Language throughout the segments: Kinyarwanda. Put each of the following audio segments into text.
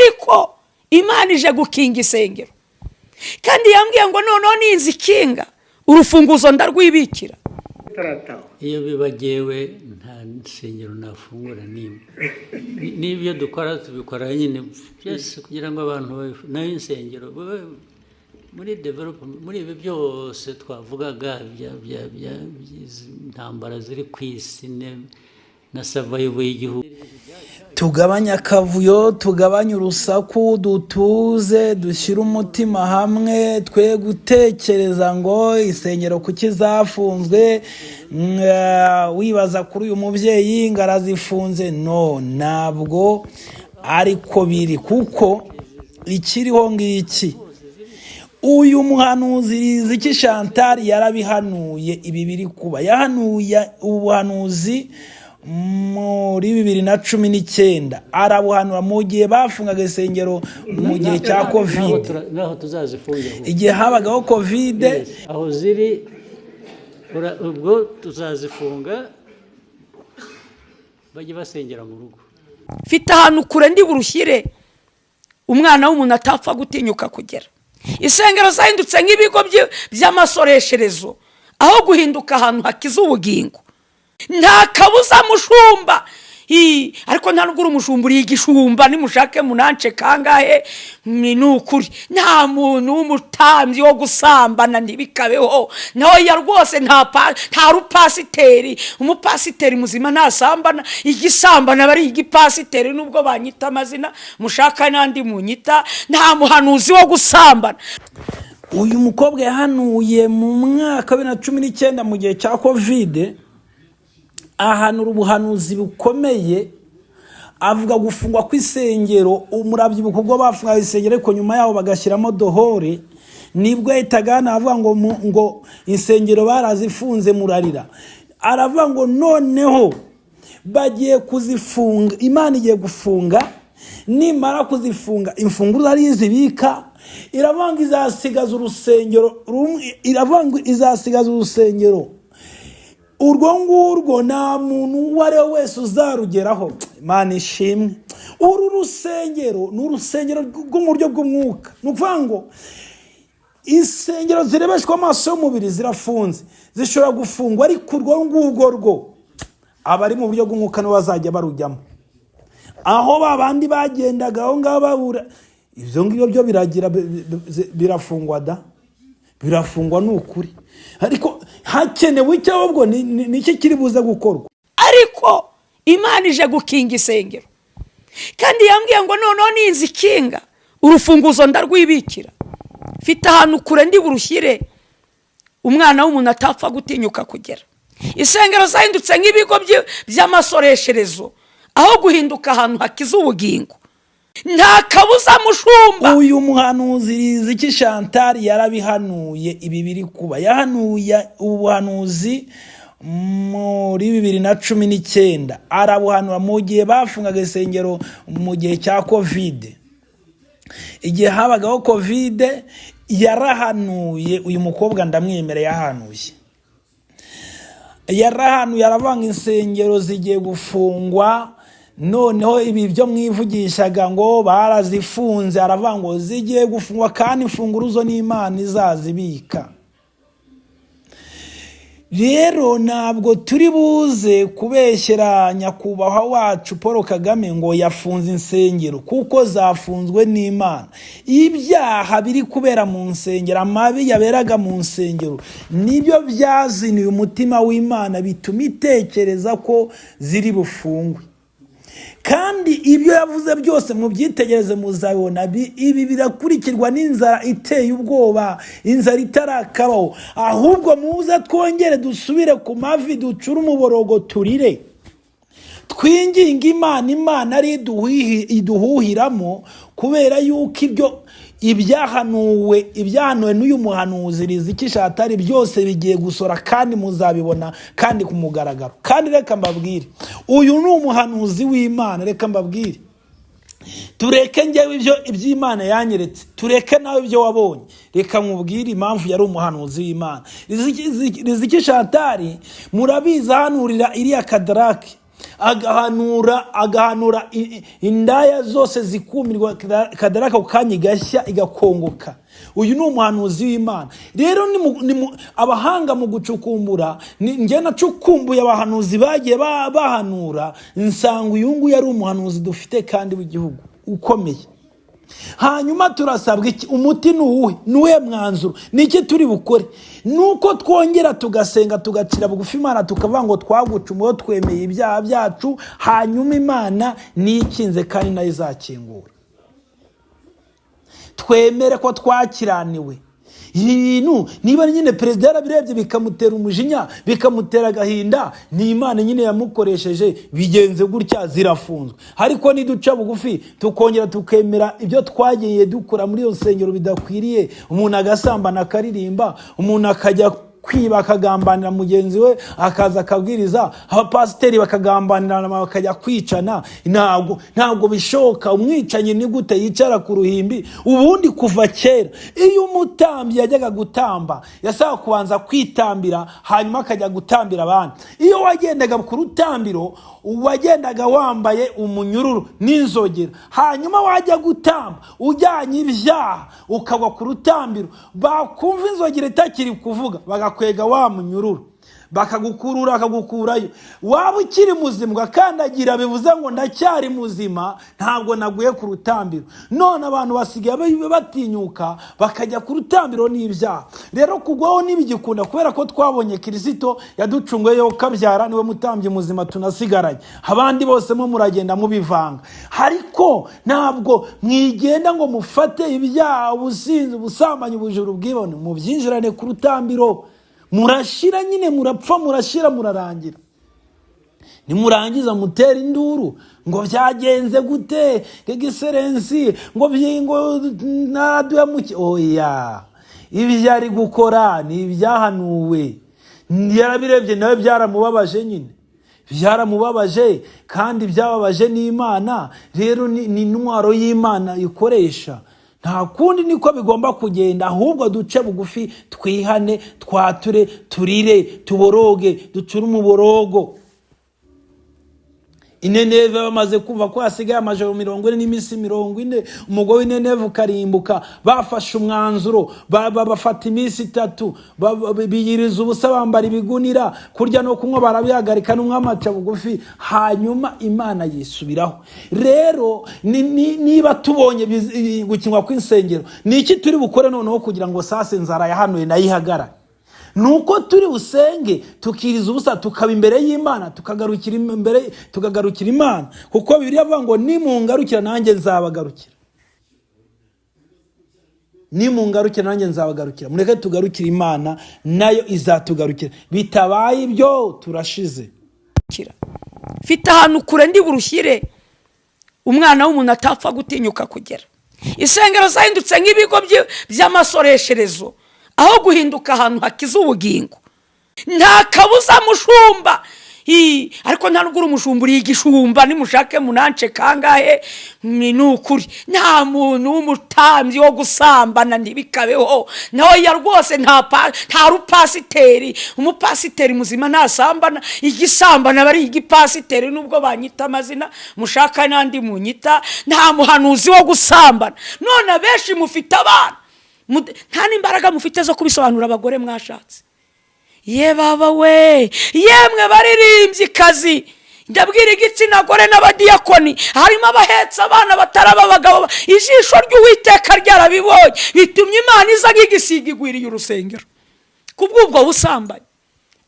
Ariko Imana ije gukinga isengero, kandi yambwiye ngo noneho ninzi ikinga, urufunguzo ndarwibikira. Iyo bibagewe, nta nsengero nafungura n'imwe. N'ibyo dukora tubikora nyine byose kugira ngo abantu, nayo insengero muri development, muri ibi byose twavugaga by'izi ntambara ziri ku isi na survival y'igihugu. Tugabanye akavuyo, tugabanye urusaku, dutuze, dushyire umutima hamwe, twe gutekereza ngo insengero kuki zafunzwe, wibaza kuri uyu mubyeyi ngo arazifunze. No, ntabwo ariko biri, kuko ikiriho ngiki: uyu muhanuzi Riziki Chantal yarabihanuye ibi biri kuba. Yahanuye ubuhanuzi muri 2019, arabuhanura mu gihe bafungaga insengero mu gihe cya COVID. Naho tuzazifunga. Igihe habagaho COVID. Aho ziri, ubwo tuzazifunga, bajye basengera mu rugo. Mfite ahantu kure ndi burushyire, umwana w'umuntu atapfa gutinyuka kugera. Insengero zahindutse nk'ibigo by'amasoresherezo aho guhinduka ahantu hakiza ubugingo. Nta kabuza mushumba, ariko nta nubwo uri umushumba, uri igishumba. Nimushake munance kangahe, ni ukuri nta muntu w'umutambyi wo gusambana, ntibikabeho ntoya rwose. Nta rupasiteri, umupasiteri muzima ntasambana. Igisambana aba ari igipasiteri, nubwo banyita amazina mushaka n'andi munyita. Nta muhanuzi wo gusambana. Uyu mukobwa yahanuye mu mwaka wa 2019 mu gihe cya COVID, ahanura ubuhanuzi bukomeye, avuga gufungwa kw'isengero. Murabyibuka ubwo bafungaga isengero, ariko nyuma yaho bagashyiramo dohore, nibwo yahitaga hano avuga ngo insengero barazifunze murarira. Aravuga ngo noneho bagiye kuzifunga, Imana igiye gufunga, nimara kuzifunga imfunguzo ariyo izibika. Iravuga ngo izasigaza urusengero rumwe, iravuga ngo izasigaza urusengero urwo ngurwo, nta muntu uwo ari we wese uzarugeraho. Imana ishimwe. Uru rusengero ni urusengero rwo mu buryo bw'umwuka. Ni ukuvuga ngo insengero zirebeshwa amaso y'umubiri zirafunze, zishobora gufungwa, ariko urwo ngurwo rwo abari mu buryo bw'umwuka nibo bazajya barujyamo. Aho ba bandi bagendaga aho ngaho babura, ibyo ngibyo byo biragira birafungwa da, birafungwa ni ukuri. Ariko hakenewe icyo ahubwo ni iki kiri buze gukorwa? Ariko Imana ije gukinga isengero, kandi yambwiye ngo noneho ninzi ikinga, urufunguzo ndarwibikira. Mfite ahantu kure ndi burushyire, umwana w'umuntu atapfa gutinyuka kugera. Insengero zahindutse nk'ibigo by'amasoresherezo aho guhinduka ahantu hakiza ubugingo. Nta kabuza mushumba. Uyu muhanuzi Riziki Chantal yarabihanuye ibi biri kuba. Yahanuye ubuhanuzi muri 2019, arabuhanura mu gihe bafungaga insengero mu gihe cya COVID. Igihe habagaho COVID yarahanuye. Uyu mukobwa ndamwemera, yahanuye, yarahanuye, aravanga insengero zigiye gufungwa. Noneho ibi byo mwivugishaga ngo barazifunze, aravuga ngo zigiye gufungwa, kandi imfunguruzo n'Imana izazibika. Rero ntabwo turi buze kubeshyera nyakubahwa wacu Paul Kagame ngo yafunze insengero, kuko zafunzwe n'Imana. Ibyaha biri kubera mu nsengero, amabi yaberaga mu nsengero, nibyo byaziniye umutima w'Imana, bituma itekereza ko ziri bufungwe. Kandi ibyo yavuze byose mubyitegereze, muzabibona. Ibi birakurikirwa n'inzara iteye ubwoba, inzara itarakabaho. Ahubwo muze twongere dusubire ku mavi, ducure umuborogo, turire, twinginge Imana. Imana ari iduhuhiramo, kubera yuko ibyo ibyahanuwe n'uyu muhanuzi Riziki Chantal byose bigiye gusora, kandi muzabibona kandi ku mugaragaro. Kandi reka mbabwire, uyu ni umuhanuzi w'Imana. Reka mbabwire, tureke ngewe ibyo iby'Imana yanyeretse, tureke nawe ibyo wabonye. Reka nkubwire impamvu yari umuhanuzi w'Imana. Riziki Chantal murabizi, ahanurira iriya Kadarake. Agahanura indaya zose zikumirwa, Kadaraka ako kanya igashya, igakongoka. Uyu ni umuhanuzi w'Imana. Rero abahanga mu gucukumbura, njye nacukumbuye abahanuzi bagiye bahanura, nsanga uyu nguyu ari umuhanuzi dufite kandi w'igihugu ukomeye. Hanyuma turasabwa iki? Umuti ni uwuhe? Ni uwuhe mwanzuro? Ni iki turi bukore? Ni uko twongera tugasenga, tugacira bugufi Imana, tukavuga ngo twagucumuyeho, twemeye ibyaha byacu. Hanyuma Imana nikinze kandi nayo izakingura. Twemere ko twakiraniwe. Ibintu niba nyine perezida yarabirebye bikamutera umujinya, bikamutera agahinda, ni Imana nyine yamukoresheje, bigenze gutya, zirafunzwe. Ariko niduca bugufi, tukongera tukemera ibyo twagiye dukora muri iyo nsengero bidakwiriye, umuntu agasambana akaririmba, umuntu akajya kwiba akagambanira mugenzi we akaza akabwiriza, abapasiteri bakagambanirana bakajya kwicana, ntabwo bishoboka. Umwicanyi ni gute yicara ku ruhimbi? Ubundi kuva kera iyo umutambyi yajyaga gutamba, yasabaga kubanza kwitambira, hanyuma akajya gutambira abandi. Iyo wagendaga ku rutambiro, wagendaga wambaye umunyururu n'inzogera, hanyuma wajya gutamba ujyanye ibyaha, ukagwa ku rutambiro, bakumva inzogera itakiri kuvuga, bagakwega wa munyururu, bakagukurura, bakagukurayo. Waba ukiri muzima ugakandagira, bivuze ngo ndacyari muzima, ntabwo naguye ku rutambiro. None abantu basigaye batinyuka bakajya ku rutambiro n'ibyaha. Rero kugwaho ntibigikunda, kubera ko twabonye Kirisito yaducunguye, kabyara niwe mutambyi muzima tunasigaranye. Abandi bose mo muragenda mubivanga, ariko ntabwo mwigenda ngo mufate ibyaha, ubusinzi, ubusambanyi, ubujura, ubwibone, mubyinjirane ku rutambiro. Murashira nyine, murapfa, murashira, murarangira. Nimurangiza mutera induru ngo byagenze gute, Excellency, ngo naraduhemuke. Oya, ibyo ari gukora ni ibyahanuwe. Yarabirebye nawe byaramubabaje nyine, byaramubabaje kandi byababaje n'Imana. Rero ni intwaro y'Imana ikoresha, nta kundi niko bigomba kugenda. Ahubwo duce bugufi, twihane, twature, turire, tuboroge, ducure umuborogo. Ineneve bamaze kumva ko hasigaye amajoro 40 n'iminsi 40 umugore w'Ineneve ukarimbuka, bafashe umwanzuro, bafata iminsi 3, biyiriza ubusa, bambara ibigunira, kurya no kunywa barabihagarika, n'umwami aca bugufi, hanyuma Imana yisubiraho. Rero niba tubonye gukingwa kw'insengero, ni iki turi bukore noneho kugira ngo sasa inzara yahanuye nayo ihagarare? Ni uko turi busenge, tukiriza ubusa, tukaba imbere y'Imana, tukagarukira imbere, tukagarukira Imana, kuko Bibiliya avuga ngo nimungarukira nanjye nzabagarukira, nimungarukira nanjye nzabagarukira. Mureke tugarukire Imana, nayo izatugarukira. Bitabaye ibyo turashize. Mfite ahantu kure ndi burushyire umwana w'umuntu atapfa gutinyuka kugera. Insengero zahindutse nk'ibigo by'amasoresherezo aho guhinduka ahantu hakiza ubugingo. Nta kabuza mushumba. Ariko nta nubwo uri umushumba, uri igishumba. Nimushake munance kangahe, ni ukuri nta muntu w'umutambyi wo gusambana, ntibikabeho nawe rwose. Nta rupasiteri, umupasiteri muzima ntasambana. Igisambana aba ari igipasiteri, nubwo banyita amazina mushaka n'andi munyita. Nta muhanuzi wo gusambana. None abenshi mufite abana, nta n'imbaraga mufite zo kubisobanura abagore mwashatse. Ye baba we, yemwe baririmbyi kazi, ndabwira igitsina gore n'abadiyakoni, harimo abahetse abana bataraba abagabo. Ijisho ry'Uwiteka ryarabibonye, bitumye Imana iza nk'igisiga igwiriye urusengero kubw'ubwo busambanyi.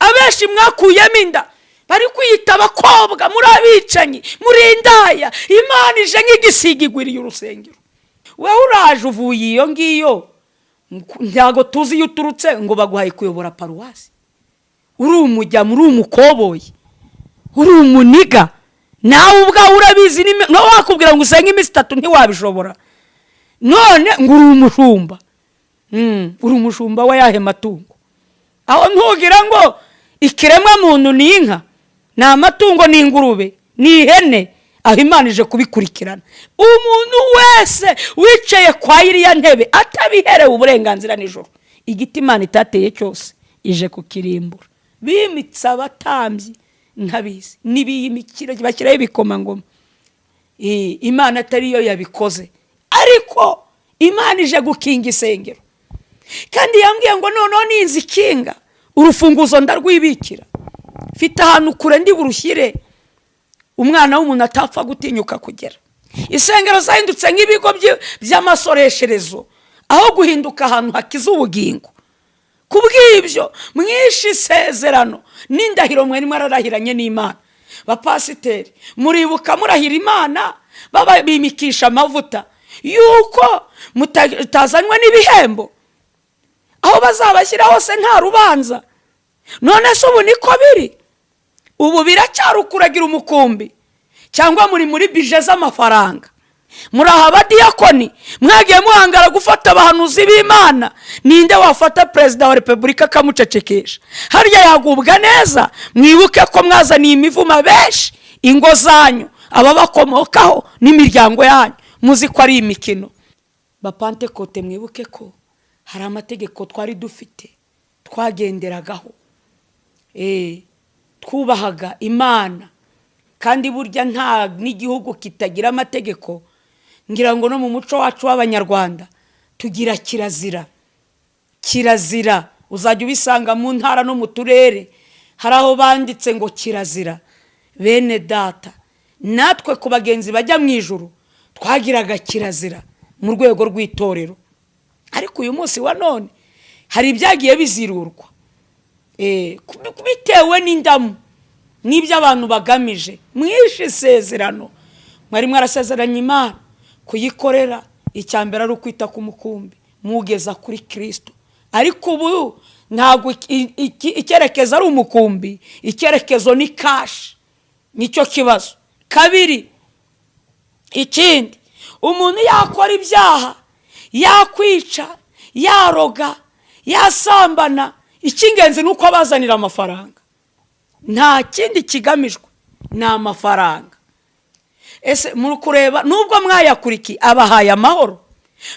Abenshi mwakuyemo inda bari kwiyita abakobwa, muri abicanyi, muri indaya. Imana ije nk'igisiga igwiriye urusengero. Wowe uraje uvuye iyo ngiyo, ntabwo tuzi iyo uturutse, ngo baguhaye kuyobora paruwasi. Uri umujyamo, uri umukoboyi, uri umuniga, nawe ubwawe urabizi. Nawe wakubwira ngo usenge iminsi 3 ntiwabishobora, none ngo uri umushumba. Uri umushumba wa yahe matungo? Aho ntugira ngo ikiremwa muntu ni inka, ni amatungo, ni ingurube, ni ihene? Aho Imana ije kubikurikirana. Umuntu wese wicaye kwa iriya ntebe atabiherewe uburenganzira nijoro, igiti Imana itateye cyose ije kukirimbura. Bimitse abatambyi. Ntabizi n'ibiyimikira bashyiraho ibikomangoma. Imana atari yo yabikoze, ariko Imana ije gukinga isengero, kandi yambwiye ngo noneho ninzi ikinga, urufunguzo ndarwibikira, mfite ahantu kure ndi burushyire, umwana w'umuntu atapfa gutinyuka kugera. Isengero zahindutse nk'ibigo by'amasoresherezo aho guhinduka ahantu hakiza ubugingo. Ku bw'ibyo mwishe isezerano n'indahiro mwari mwararahiranye n'Imana. Bapasiteri, muribuka murahira Imana bimikisha amavuta yuko mutazanywe n'ibihembo, aho bazabashyira hose nta rubanza? None se ubu niko biri? Ubu biracyari ukuragira umukumbi, cyangwa muri bije z'amafaranga? Muri aha abadiyakoni mwagiye muhangara gufata abahanuzi b'Imana. Ninde wafata Perezida wa Repubulika akamucecekesha? Harya yagubwa neza? Mwibuke ko mwazaniye imivumo benshi, ingo zanyu, ababakomokaho n'imiryango yanyu. Muzi ko ari imikino. Bapantekote, mwibuke ko hari amategeko twari dufite twagenderagaho, twubahaga Imana. Kandi burya nta n'igihugu kitagira amategeko. Ngira ngo no mu muco wacu w'Abanyarwanda tugira kirazira. Kirazira uzajya ubisanga mu ntara no mu turere, hari aho banditse ngo kirazira. Bene data, natwe ku bagenzi bajya mu ijuru twagiraga kirazira mu rwego rw'itorero, ariko uyu munsi wa none hari ibyagiye bizirurwa bitewe n'indamu n'ibyo abantu bagamije. Mwishe isezerano mwari mwarasezeranye Imana kuyikorera. Icya mbere ari ukwita ku mukumbi mugeza kuri Kirisito, ariko ubu ntabwo icyerekezo ari umukumbi, icyerekezo ni cash. Nicyo kibazo. Kabiri, ikindi, umuntu yakora ibyaha, yakwica, yaroga, yasambana, icy'ingenzi ni uko abazanira amafaranga. Nta kindi kigamijwe, ni amafaranga. Ese muri kureba nubwo mwayakurikiye abahaye amahoro?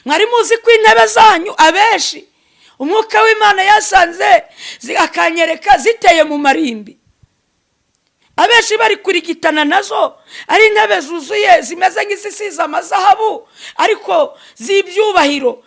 Mwari muzi ko intebe zanyu abenshi umwuka w'Imana yasanze akanyereka ziteye mu marimbi, abenshi bari kurigitana nazo, ari intebe zuzuye zimeze nk'izisize amazahabu ariko z'ibyubahiro?